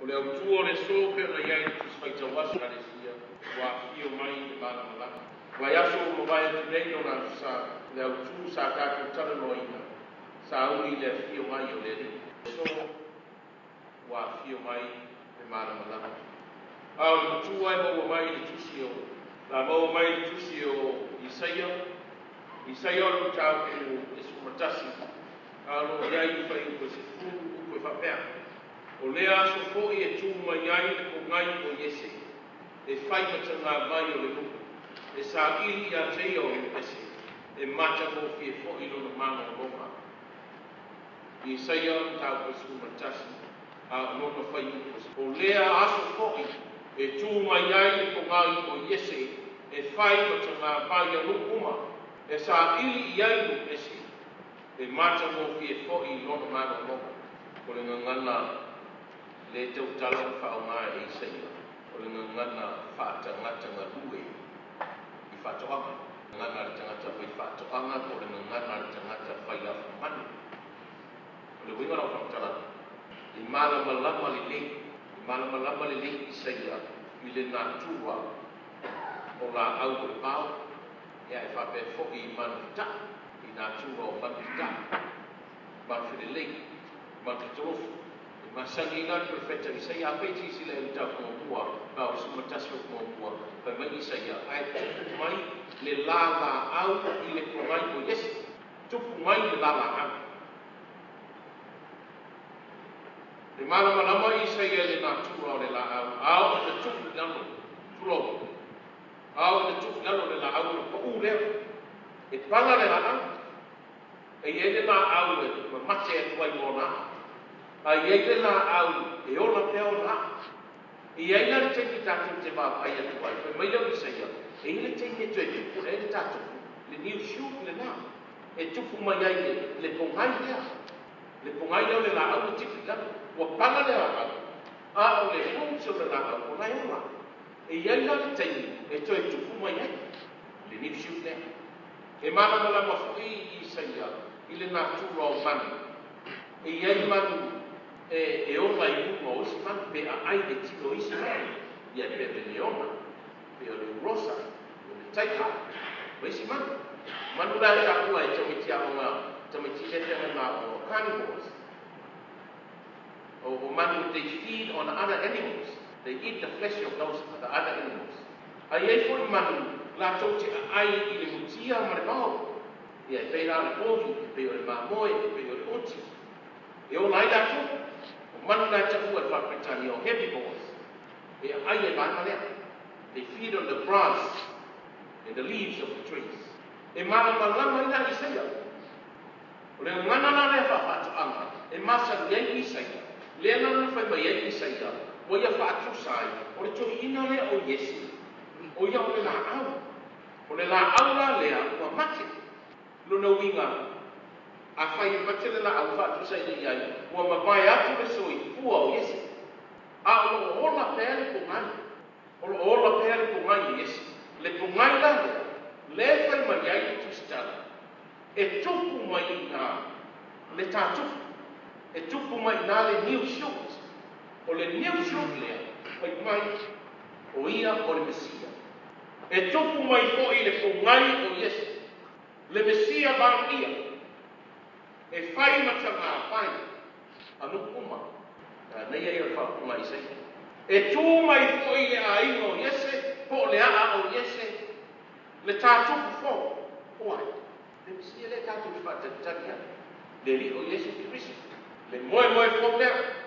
O le autu o le aso pei ona i ai le Tusi Faitau Aso a Ekalesia, ua afifio mai le Malamalama. Vaiaso ua mavae atu nei lona Aso Sa, le autu sa tatou talanoaina, sauni i le afio mai o le Alii. Aso ua afifio mai le Malamalama. A o le matua e maua mai i le tusi o la maua mai i le tusi o Isaia, Isaia o le mataupu e 11, a o lo o i ai i fuaiupu e 10 upu e faapea: O lea aso foi e tu mai ai le pogai o Iese, e fai ma tagamai o le nuu, e saili ia te ia o le ese, e matagofie foi lona malologa. Isaia mataupu e 11, a o lona fuaiupu. O lea aso foi e tu mai ai le pogai o Iese, e fai ma tagamai a nuu uma, e saili i ai nuu ese, e matagofie foi lona malologa. O le gagana le tautala na faaaoga e Isaia, o le gagana faatagata galue i faatoaga. Gagana a le tagata fai faatoaga po o le gagana a le tagata fai lafumanu. O le uiga o lau faamatalaga, e malamalama lelei, e malamalama lelei Isaia i le natura o laau o le vao, ia e faapea foi i manu tatai, i natura o manu tatai, manu felelei, manu fetolofi. E masani ai la le profeta Isaia, afai silasila i le mataupu muamua, ma o le 11 o muamua, fai mai Isaia, ae tupu mai le lalaau i le pogai o Iese. Tupu mai le lalaau. E malamalama Isaia i le natura o le laau, a oo ina tuu i lalo, tulou, a oo ina tuu i lalo le laau ona pau lea, e pala le laau. E i ai le laau e mamate atu ai ma ona aa, a i ai le laau e ola pea ona aa. E i ai la le taimi tatou te vaavaai atu ai, fai mai lea o Isaia, e i ai le taimi e toe tupu ai le tatupu, le new shoot lena, e tupu mai ai le pogai lea. Le pogai lea o le laau na tipi i lalo. Ua pala le laau, a o le roots o le laau o la e ola. E i ai la le taimi e toe tupu mai ai le new shoot lea. E malamalama foi Isaia i le natura o manu. E i ai manu e ola i luga o isi manu, pe aai le tino o isi manu. Ia e pei o le leona, pe o le urosa, o le taika, ma isi manu. Manu la e taua e tamaiti aoga, tamaiti lea feagai ma aoga o carnivores. O manu, they feed on other animals. They eat the flesh of those the other animals. A i ai foi manu latou te aai i le mutia ma le vao. Ia e pei la o le povi, e pei o le mamoe, e pei o le oti. E ola ai latou. O manu la e taua e le Faa-Peretania o herbivores. E aai le vaega lea. They feed on the grass and the leaves of the trees. E malamalama ai la Isaia. O le gagana la lea faafaatoaga e masani ai Isaia, lea la na fai mai ai Isaia, ua ia faatusa ai, o le toeaina lea o Iese, o ia o le laau. O le laau la lea ua mate. Lona uiga, afai e mate le laau faatusaina i ai, ua mavae atu le soifua o Iese. A o lo o ola pea le pogai. O lo o ola pea le pogai o Iese. Le pogai la lea, lea e fai mai ai le Tusitala, e tupu mai i ina le tatupu, e tupu mai i ina le new shoot. O le new shoot lea, fai mai, o ia o le Mesia. E tupu mai foi le pogai o Iese, le Mesia valoia, e fai ma tagafai a nuu uma. Nei ai o le faaupuga a Isaia. E tu mai foi le aiga o Iese, po o le aa o Iese, le tatupu fou. O ai? Le Mesia lea tatou te faatalitali ai, le Alii o Iesu Keriso, le moemoe fou lea.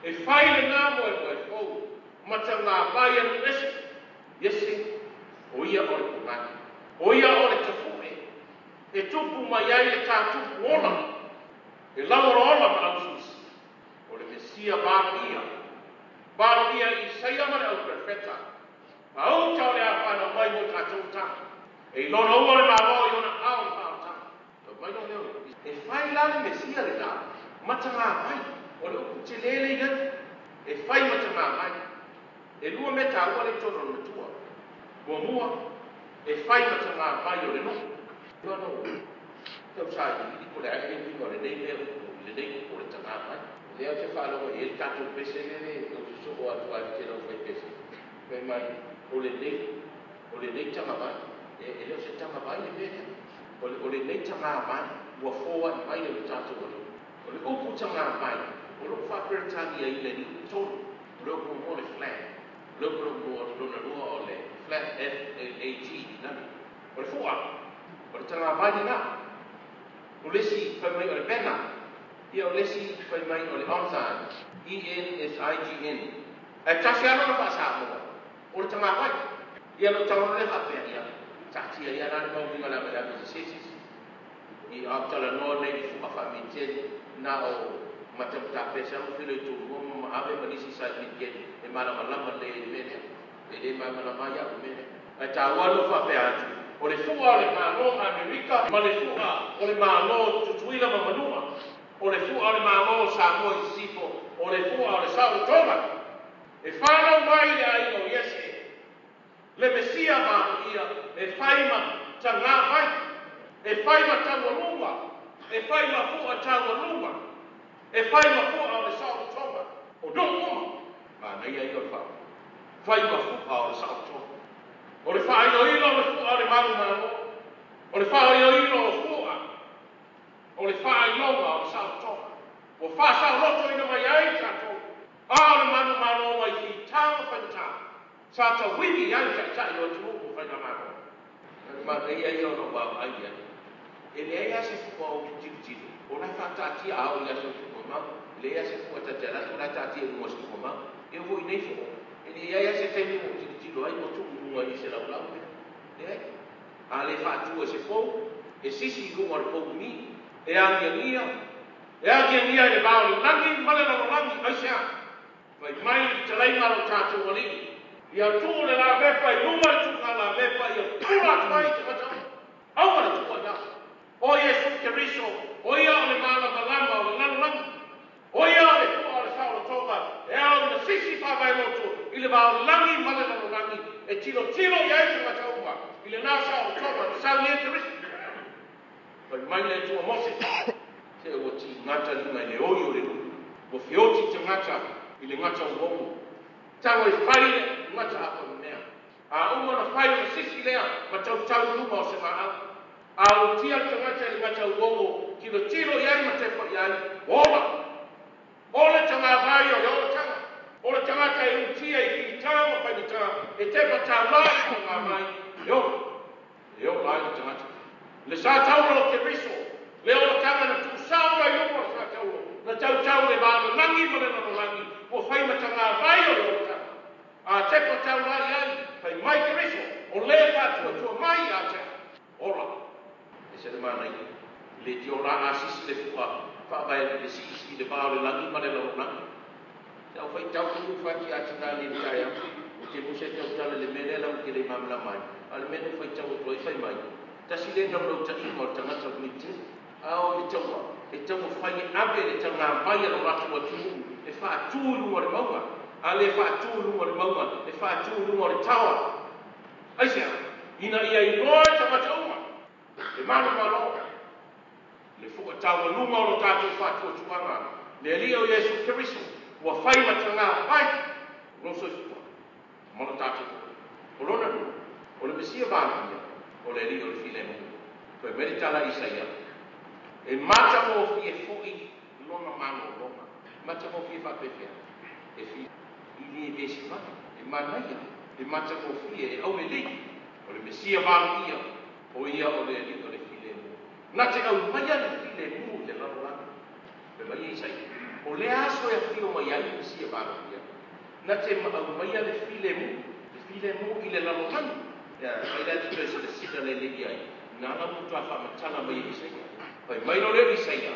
E fai lena moemoe fou ma tagavai a nuu ese. Iese, o ia o le pogai, o ia o le tafue, e tupu mai ai le tatupu ola, e lauolaola ma lausuisi. O le Mesia valoia, valoia i Isaia ma le auperofeta, a uta o le a whanau mai mo tatou ta. E i lona ua le malo i ona ao le whaota. Tau mai lo leo. E fai la le Mesia le la, ma tagavai. O le upu te lele i ai. E fai ma tagavai. E lua mea taua le i tonu o le matua. Muamua, e fai ma tagavai o le nuu. No, tau sa i ko le ai le uiga o lenei mea upu, i lenei upu o le tagavai. Lea ou te faalogo i ai le tatou pese lele fofo atu ai te lau fai pese. Fai mai, o lenei tagavai, e leo se tagavai le mea lea. O lenei tagavai, ua foai mai e le tatou alii. O le upu tagavai, o loo faaperetania i le ni tolu. O le upu mo le flag. O le upu mo lona lua o le flag, F-L-A-G, nani. O le fua, o le tagavai lena. O le isi fai mai o le banner. Ia o le isi fai mai o le ensign, E-N-S-I-G-N. Ae tasi lava lona faasamoa, o le tagavai. Ia lou tago le faapea, ia, taatia ia la le mauiga le ave se sesi. I au talanoa nei i fuka faamiteli, na o matamata pesa o filo i tūlua ma ave ma nisi sa i miteli, e malamalama le i le mea lea. E le malamalama ia au mea lea. Ae tāua lou faapea atu, o le fua o le Malo Amerika ma le fua o le Malo Tutuila ma Manua, o le fua o le Malo Samoa i Sisifo, o le fua o le saolotoga. E whanau mai le aiga o Iese, le Mesia valoia, e fai ma tagavai, e fai ma taualuga, e fai ma fua taualuga, e fai ma fua o le saolotoga. O nuu uma, manaia ia o le faa. Fai ma fua o le saolotoga. O le whaioilo o le fua o le malu malo. O le whaioilo o fua. O le whaioga o le saolotoga. Ua whasaoloto ina mai ai tātou. A o le malu malo mai whitā ma whaitā. Sa tauivi ai taitai o atunuu o faigamalo. Manaia ia o lou vaavaai i ai. E leai lava se fua o tilotilo. O la e faataatia a oo i aso tuumamao. E leai lava se fua ta te alu atu o la e taatia i luga o se tuumamao. E oo foi i nei fua. E leai lava se taimi ua ou tilotilo ai ua tuu i luga i se laulau mea. Leai. A le faatua e se fou, e sisi i luga o le pouni, e agiagia, e agiagia i le va o le lagi ma le lalolagi, aisea? Fai mai le fetalaiga a lo tatou alii, ia tuu le lavepa i luga le tuuga lavepa, ia pula atu ai tagata uma. Aua le tuua i lalo. O Iesu Keriso, o ia o le malamalama o le lalolagi. O ia o le fua o le saolotoga, e ao ina sisi faavaeloto i le va o le lagi ma le lalolagi, e tilotilo i ai tagata uma i lena saolotoga na sauni ai Keriso. Fai mai le Atua Mose, se ua tigata lima i le oi o le nuu, ua feoti tagata i le gata uouo. Tago e fai le gata apaumea. A uma na fai o sisi lea, ma tautau i luma o se maau. A utia le tagata i le gata uouo, tilotilo i ai ma tepa i ai, ola. O le tagavai o le olataga. O le tagata e utia i whitā ma whaigata, e tepa taulai i tagavai, e ola. E ola ai le tagata. Le sa taula o Keriso, le olataga na tuusao mai luga o le sa taula, na tautau le va o le lagi ma le lalolagi, ua fai ma tagavai o le olataga. A tepa taulai ai, fai mai Keriso, o le faatuatua mai ia te ola. E se le manaia. Le te ola a sisi le fua, faavae le sisi le va o le lagi ma le lalolagi. Te au fai tau tunu whati a tina le taia, o te muse tau tala le mele lau ke le mamla mai. A le mele fai tau atu ai fai mai. Tasi le nau lau tainga o le tagata o le tele. A o le taua, e taua fai e ave le tagavai a lo latou atunuu, e faatū i luga o le mauga. A le faatū i luga o le mauga, e faatū i luga o le taoa. Aisea, ina ia iloa e tagata uma, le malomalo, le fua taualuga o lo tatou faatuatuaga, le Alii o Iesu Keriso, ua fai ma tagavai lou soifua ma lo tatou foi. O lona lua, o le Mesia valoia, o le Alii o le filemu. Fai mai le tala Isaia, e matagofie foi lona malologa. Matagofie faapefea, e fi i le vesi mai, e manaia, e matagofie, e aulelei. O le Mesia valoia, o ia o le Alii o le filemu. Na te aumaia le filemu i le lalolagi. Fai mai Isaia, o le aso e afio mai ai le Mesia valoia, na te aumaia le filemu i le lalolagi. Ia, fai le atu toe silasila le lei ai, nana mo toa faamatala mai e Isaia. Fai mai lo leo Isaia,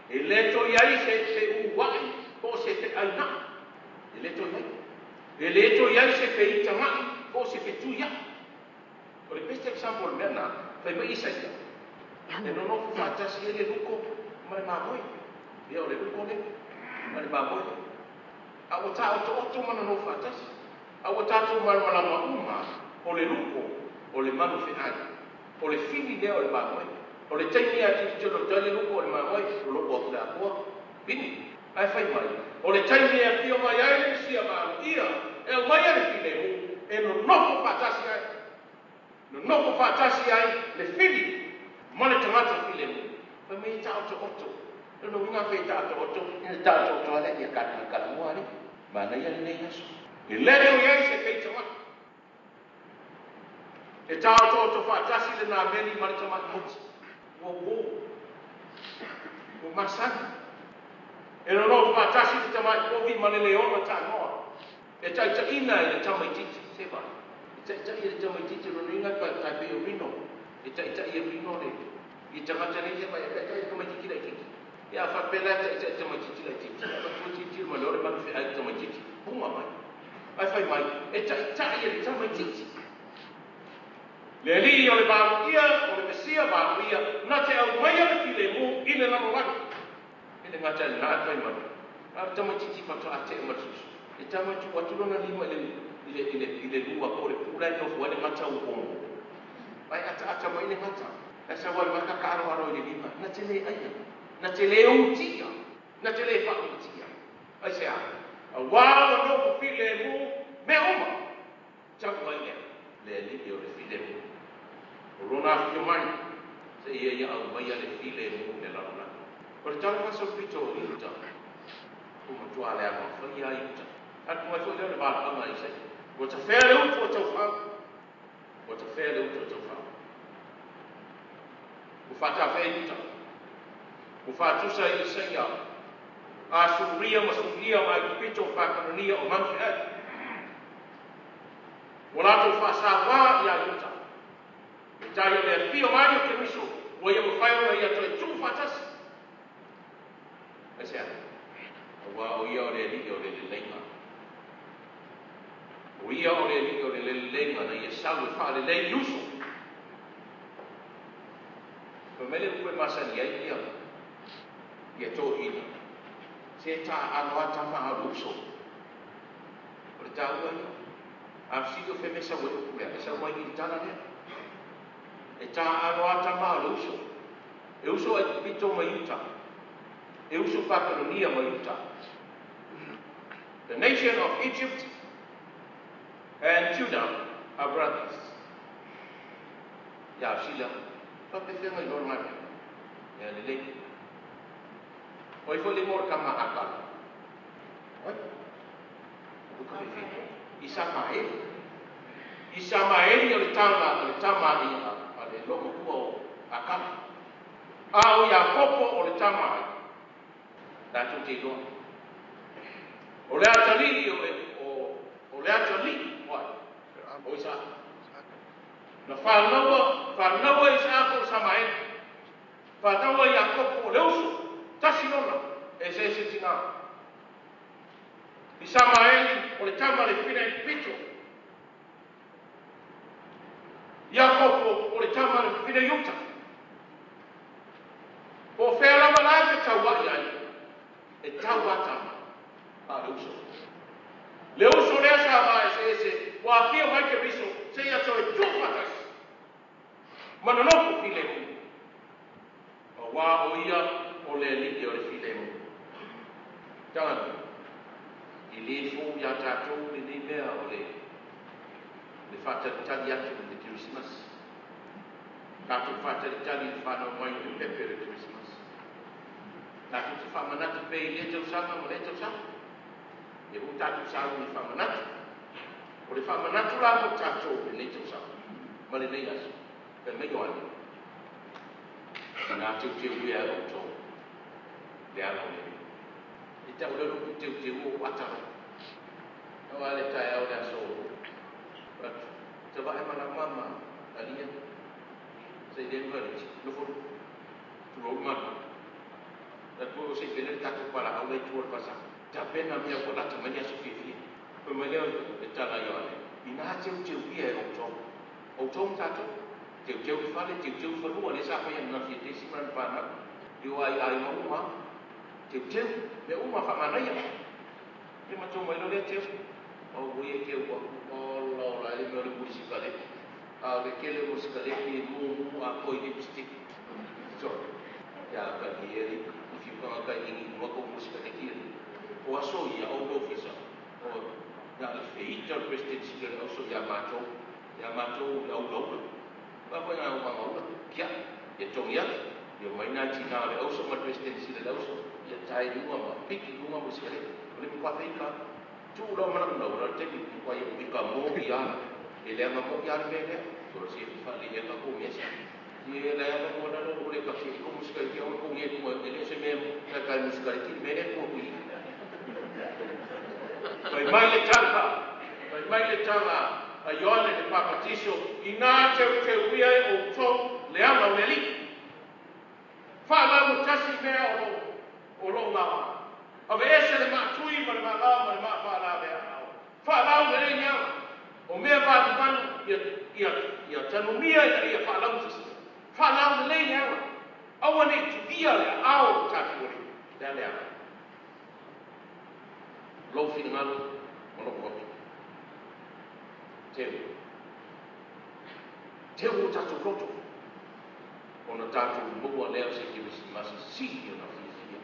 e le toi ai se feua'i po o se feaina'i. E le toi ai. E le toi ai se feitaga'i po o se fetuia'i. O le best example o le mea na, fai mai Isaia, e nonofo faatasi ai le luko ma le mamoe. Ia o le luko le ma le mamoe. A ua taotooto ma nonofo faatasi. A ua tatou malamalama uma, o le luko, o le manu feai. O le fili lea o le mamoe. O le taimi a tilotilo atu ai le luko o le mamoe, o loko atu le akoa, pini. Ae fai mai, o le taimi e afio mai ai le Mesia valoia, Nonofo faatasi ai le fili ma le tagata filemu. Fai mai e taotooto. Lona uiga afai e taotooto, ina taotooto lava lea ia kalakalakala alii. Manaia lenei aso. E le toe i ai se feitauai. E taotooto faatasi le nameli ma le tamai moti. Ua uo. Ua masani. E nonofo faatasi le tamai povi ma le leona tagoa. E taitaiina e le tamaitiiti. Se vai. E taitai e le tamaitiiti lona uiga e tai pei o Rino. E taitai e Rino le i tagata nei se vai. E taitai e le tamaitiiti laitiiti. Ia a faapea la e taitai e le tamaitiiti laitiiti. A matua tilotilo mai loa le manu feai i le tamaitiiti. Puga mai. Ae fai mai, e taitai e le tamaitiiti. Le Alii o le valoia, o le Mesia valoia, na te aumaia le filemu i le lalolagi. E le gata i lena ae fai mai, a o le tamaitiiti faatoa tea ma le susu. E tama e tuu atu lona lima i le, i le, i le, i le lua po o le pu la e nofo ai le gata uomo. Ae ataata mai le gata. Ae sau lava le maka taaloalo i le lima. Na te le aia. Na te le utia. Na te le faautia. Aisea? Auā ua nofo filemu mea uma. Talu ai lea, le Alii o le filemu. O lona afio mai, seia ia aumaia le filemu i le lalolagi. O le tala faasolopito o Iuta, ua matua leaga faia ai Iuta. Atu mai foi lea o le valaauga a Isaia. Ua tafea le utu a taufao. Ua tafea le utu a taufao. Ua faatafea Iuta. Ua faatusa i Isaia a Suria ma Suria ma Aikupito o Papelonia o manufeai. Ua latou faasauā iā Iuta. Peitai o le afio mai o Keriso ua ia mafai ona ia toe tuufaatasi. Aisea? Aua o ia o le Alii o le leleiga. O ia o le Alii o le lelelega na ia sau e faalelei i uso. Fai mai le upu e masani ai ia ia toeaiina, se taaalo lava tama a o le uso. O le taua ia. A fesili o fea mea e sau ai le upu lea, e sau mai i le tala lea. E taaalo lava tama a o le uso. E uso Aikupito ma Iuta. E uso Papelonia ma Iuta. The nation of Egypt and Judah are brothers. Ia Sila, faapefea iloa lena mea? Ia lelei. O ai foi le igoa o le tama a Akala? O ai? O Luka Fefeni. Isamaeli. Isamaeli o le tama, o le tama a le loomatua o Akala. A o Iakopo o le tama ai. Tatou te iloa. O le atalii o, o, o le atalii o ai? O Isaaka. Na fanau, fanau e Isaaka o Samaeli. Fanau e Iakopo o le uso. Tasi lona, eseese tina. Isamaeli o le tama le fina i pito. Iakopo o le tama le fina i uta. Po o fea lava la e fetauai ai, e tau a tama, a o le uso. Le uso lea sa vaeseese, ua afio mai Keriso seia toe tuufaatasi ma nonofo filemu, auā o ia o le Alii o le filemu. Tagata, e le fou iā tatou lenei mea o le le faatalitali atu i le Kerisimasi. Tatou faatalitali i le fanau mai o le pepe o le Kerisimasi. Tatou te faamanatu pea i lea tausaga ma lea tausaga. Lea foi ua tatou sauni e faamanatu. O le faamanatu la mo tatou i lenei tausaga ma lenei aso, fai mai Ioane, Ina teuteulia e outou le ala o le Alii. E tau lea o le upu teuteu o ata mai. Aua le taeao le aso atu, tavae ma lau mama alia. Se i le mea nofo tulou le malu. Atu o se i pele le tatou palaau la i tua o le pasa. Tapena mea ua lata mai le aso fiafia. Fai mai lea o le tala a Ioane, ina teuteulia e outou. Outou ma tatou. Teuteu le fale, teuteu le fanua, lea sa fai ananafi e Daisy ma lana fanau. I o ai aiga uma, teuteu, mea uma faamanaia. Ia matou mai loa lea teu. Oi e teu aku, ola ola e le mea o le musikalepi. A o le tele o musikalepi e mumu a koi lipstick. Sorry. Ia ka ni e i fiukanga kai ingi mua ko musikaleki e. O aso ia o le ofisa. O na le feita o le President Sila le auso ia matou, ia matou le aulaula. Wa ko nga nga ula kia ia tongi atu ia mai nā tina o le auso ma le presidenti sila le auso ia tae luga ma piki luga mo sikareti o le mkwa feika tu lo mana una ula te mi mkwa ia wika mo i ala e leanga mo i ala mea lea so si e wha le ia ka ko mesa ia le ia ko na lo le ka si ko musikareti au ko nge mo e le se mea ka kai musikareti me le ko kui Fai mai le tala, fai mai le tala a Ioane le Papatiso, ina teu teu ia e o tou le ala o le Alii. Whaalau o tasi mea o lo ngawa. Ave ese le maatui ma le maangao ma le maawhaalawea ao. Whaalau le lei niaga. O mea vātu ia tanumia ia ia whaalau tasi. Whaalau le lei niaga. Aua nei tuia le ao o tātou ori. Le ale ala. Lou finagalo ma lou loto. Teu. Teu o tātou loto. Ona tātou maua lea o se kerisimasi sili ona fiafia.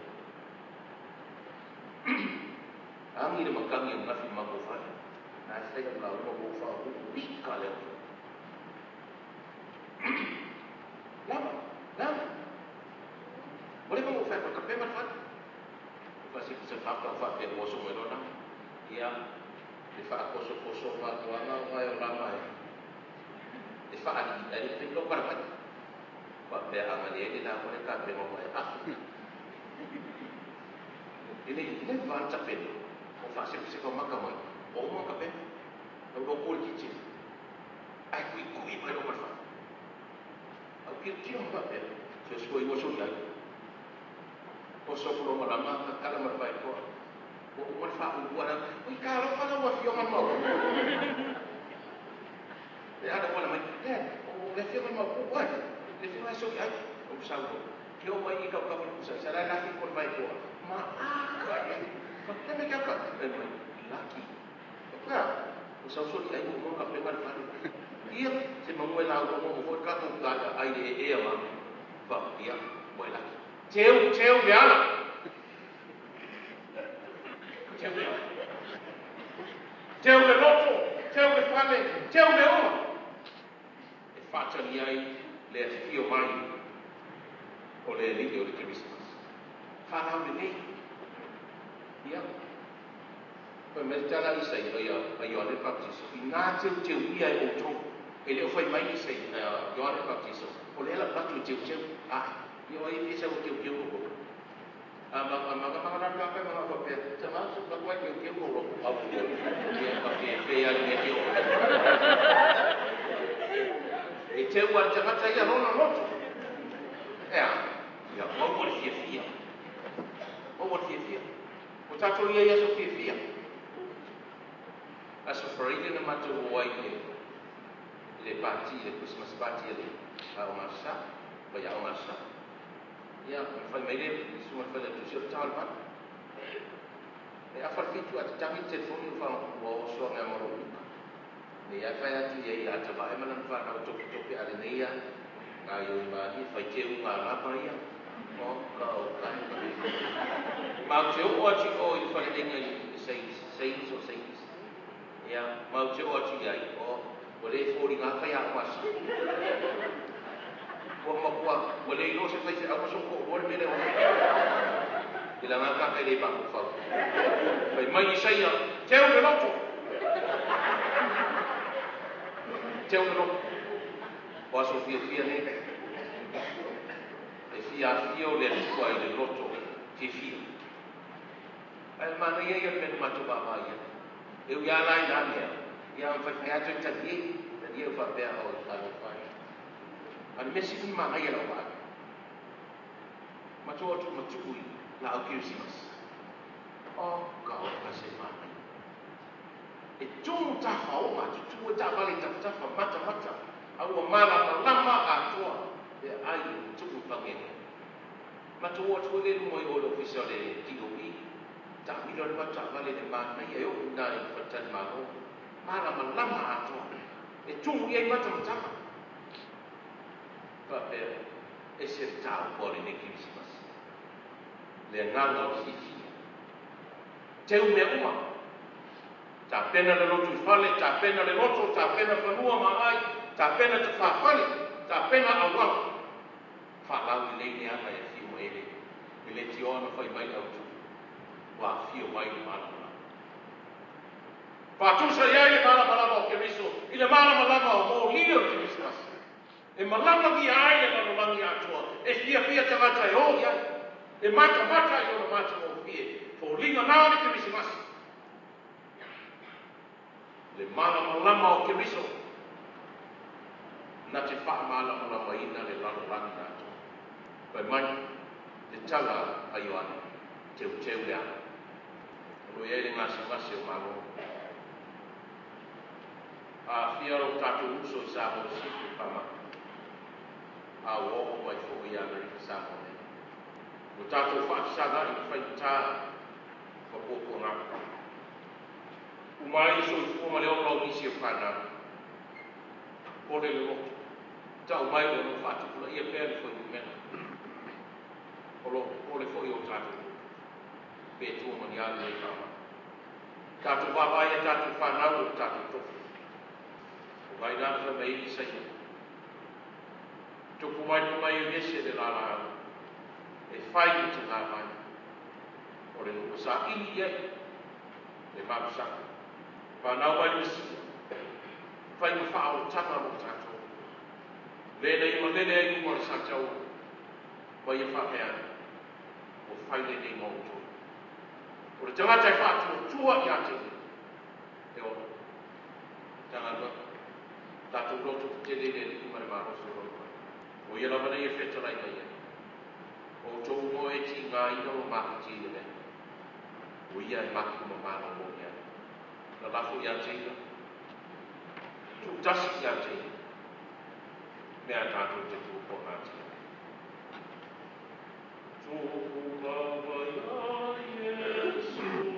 Angi le makangi o ngafi mako whare. Nā whai o la uma mo wha o wika leo. Lama, lama. Ole mo whai pa kape ma whare. Wha se se whaka wha pe o so melona. Ia le wha koso koso wha tuanga o ngai o lama e. Le wha ali ali pe lo para mai. Wha pe anga le ele la kone ka pe mo e afu. Ele le va ta pe. O fa se se maka mai. O mo ka pe. O lo ko ki ti. Ai kui kui mai lo fa. Au ki ti o pa pe. Se so i wo so ya. O so ko mo la ma ka kala ma fa ko. O o fa o wa na. O ka lo fa la wa fi o ma mo. Le ana wala mai. Le o le fi o ma ko wa. Le fi ma so ya. O sa ko. Ke o mai ka ka fa sa la la fi ko vai ko. Ma a ka ya. Fa te me ka ka. E mai laki. O ka. O sa so ai mo ka pe ma fa. Ia se mo la o mo mo ka ko ka ai le e ma. Fa ia mo laki. Teu teu le ala. Teu le ala. Teu le loto, teu le fale, teu le uma. E whātani ai le afio mai o le alii o le Christmas. Whanau le nei. Ia. Pai mai tala isai a Ioane Baptiso. I ngā teu teu ia e o tō. E leo whai mai isai a Ioane Baptiso. O le ala patu teu teu. Ai. Ia o i pesa o teu teu o. A manga manga manga na ka manga pa pe. Tama su ka kwai teu teu o lo au. Ia pa ke pe ia le teu. E teu a tangata ia lona loto. Ea. Ia mau le fiafia. Mau le fiafia. O tātou ia ia so fiafia. Aso Friday na matou o ai le party, le Christmas party le a o ngasa, pa ia o ngasa. Ia, me whai mai le, sunga whai le tusi o tau le. E a whai fitu a te tangi telefoni o wha ua o soa ngā maro uka. Ne ia whai atu ia i ata vae mana whanau toki toki ale nei ia, ngā ioi mahi, whai te unga rapa ia. O, ka o kai. Mau te o atu o i whare lenga i seis o seis. Ia, mau te o atu ia i o, o le fōri ngā kai a masa. Kua makua, o le ilo se whai se au maso ko, o le mele o. I la ngā kākai le bako whau. Whai mai i saia, teo le loto. Teo le loto. O aso fia fia nei. E fia fia o le atua i le loto, te fia. Ai mana ia ia pena mato baba ia. Eu ia lai nā mea. Ia ang whai whai atu i tari e, tari e wha pea o i taro whai. Ani mesi ni mana ia lau wā. Mato atu matui la au Christmas. O ka o ka se mana. E tū tafa o ma, tu tū e tāwale tafa mata mata. Au mala lama atoa e ai tuku pangene. Mato atu le lumoi o le ofisa le DOE. Ta milo le mata vale le mana ia o nā i whatani malo. Mala lama atoa. E tū ia i mata mata. Fa pea e se tau pore ne Christmas. Le nganga o fifia. Teu mea uma. Ta pena le lotu i fale, ta pena le loto, ta pena whanua ma ai, ta pena te whawhale. Tapena auala. Faalaulelei le aga e afio mai ai le E leitioa ona fai mai le autu, ua afio mai le malamalama. Faatusa i ai le malamalama o Keriso i le malamalama o moli o le Kerisimasi. E malamagia ai le lalolagi atoa, e fiafia tagata e o i ai, e matamata i ona matagofie, foliga na o le Kerisimasi. Le malamalama o Keriso na te faamalamalamaina le lalolagi atoa. Fai mai le tala a Ioane, teuteu le aga. O lo o i ai le gasegase o Malo. Aafia lo tatou uso i Samoa i Sisifo i faamai. A ua oo mai foi i Amerika Samoa nei. Ua tatou faafesagai i le faigata ma puapuaga. Uma ai le soifua ma le ola o nisi o fanau. Popole le loto. Tau mai o lo o faatupulaia pea le fuainumera. O lo o popole foi o tatou loto. Pe tua ma ni a lenei faamai. Tatou vaavaai i a tatou fanau o le tatou tofi. O vai la na fai mai ai Isaia. Tupu mai luga mai o Iese le lalau. E fai le tina mai. O le nuu saili i ai. Le mapusaga. Fanau mai le Mesia. Fai ma faaolataga mo tatou. Le na ia malele ai luga o le sataua. Ma ia faapea ane. Ua fai lenei ma outou. O le tagata e faatuatua ia te ia. E ola. Matagaluega. Tatou loto tetele i le Alii ma le malosi o Lona mai. O ia lava nei e fetalai mai ai. O outou uma e tigaina ma mafatia i le mea. O ia e mapu ma malolo i ai. Lalafo ia te ia. Tuutasi ia te ia. Mea tatou te puapuagatia ai. Tupu lava ia Iesu.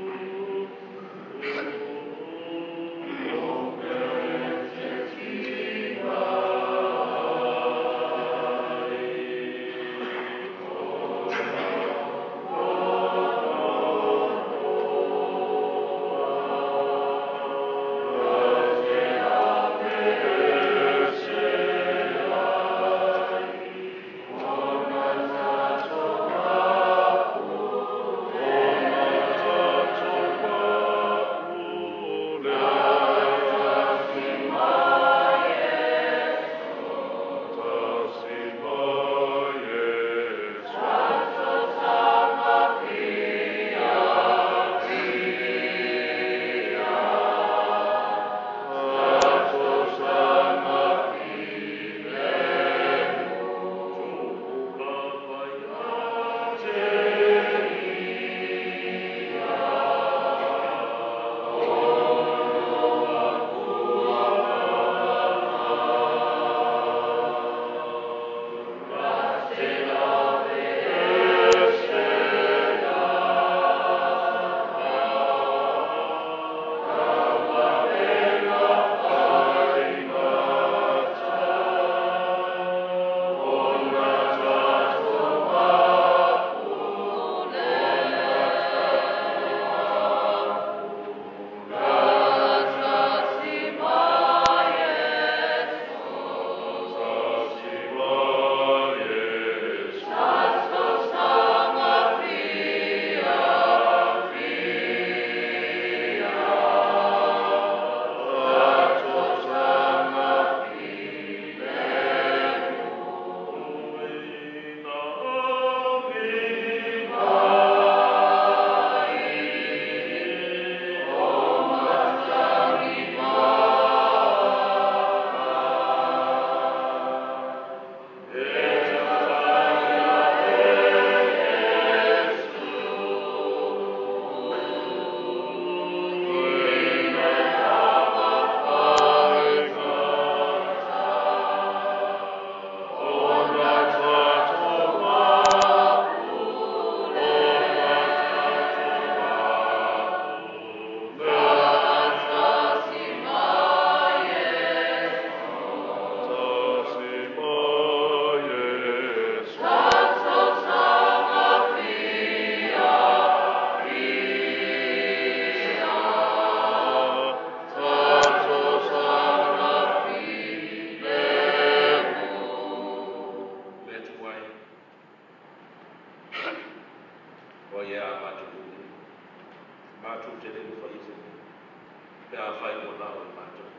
Pe afai ua manao i matou.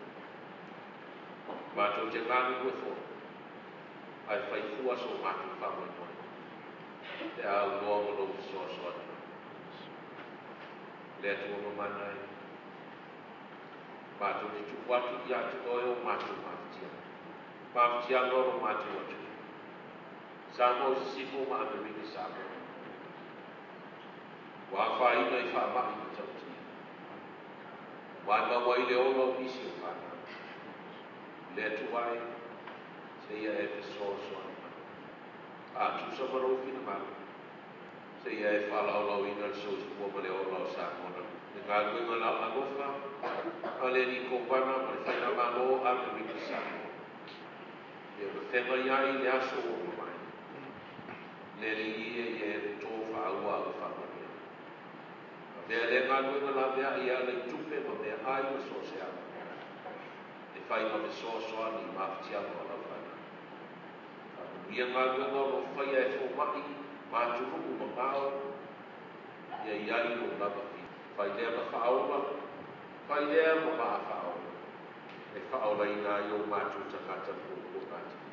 Matou te galulue foi, ae fai fua so matou faamoemoe, pe a aunoa ma lou fesoasoani mai. Le Atua mamana e, matou te tuu atu ia te oe o matou mafatiaga, mafatiaga o lo matou atunuu, Samoa i Sisifo ma Amerika Samoa, ua afaina i faamai matautia, ua maumau ai le ola o nisi o fanau. Le Atua e, seia e fesoasoani mai. A tusa ma lou finagalo, seia e faalaolaoina le soifua ma le ola o Samoa le galuega la alofa a le alii Kovana ma le faigamalo Amerika Samoa. Ia ona feagai ai le aso ua mavae. Le Alii e ia e toto faaua au faamanuiaga. Avea lea galuega laveai e ala i tupe ma meaai ma so o se ala, e fai ma fesoasoani i mafatiaga o lau fanau. Faamanuia galuega o lo o faia e fomai ma atunuu mamao, ia i ai lou lava fili. Fai lea ma faaola, fai lea ma vaa faaola, e faaolaina ai o matou tagata ma puapuaga.